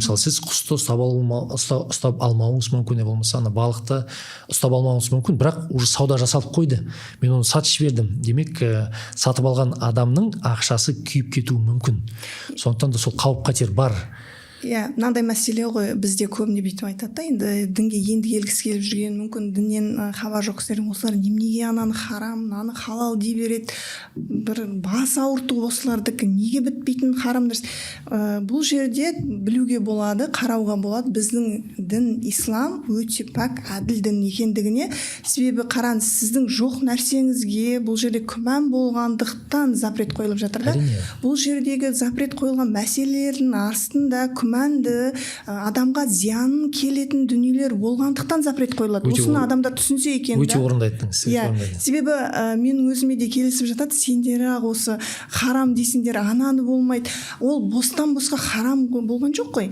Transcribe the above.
Мысалы, сіз құсты ұстап алмауыңыз мүмкін, не болмаса ана балықты ұстап алмауыңыз мүмкін, бірақ уже сауда жасалып қойды, мен оны сатып жібердім. Демек, сатып алған адамның ақшасы күйіп кетуі мүмкін. Сондықтан да сол қауіп қатер бар. Иә, мынандай мәселе ғой, бізде көбіне бүйтіп айтады да, енді дінге енді келгісі келіп жүрген, мүмкін діннен хабар жоқ кісілер: «Осылар неменеге ананы харам, мынаны халал дей береді? Бір бас ауырту осылардікі, неге бітпейтін харам нәрсе?» Бұл жерде білуге болады, қарауға болады біздің дін ислам өте пәк, әділ дін екендігіне. Себебі қараңыз, сіздің жоқ нәрсеңізге бұл жерде күмән болғандықтан запрет қойылып жатыр да. Бұл жердегі запрет қойылған мәселелердің астында күмәнді, адамға зиян келетін дүниелер болғандықтан запрет қойылады. Осыны адамдар түсінсе екен Өте да. орынды айттыңыз, өте Иә, орынды айттыңыз. себебі менің өзіме де келісіп жатады: «Сендер ақ осы харам дейсіңдер, ананы болмайды». Ол бостан босқа харам болған жоқ қой.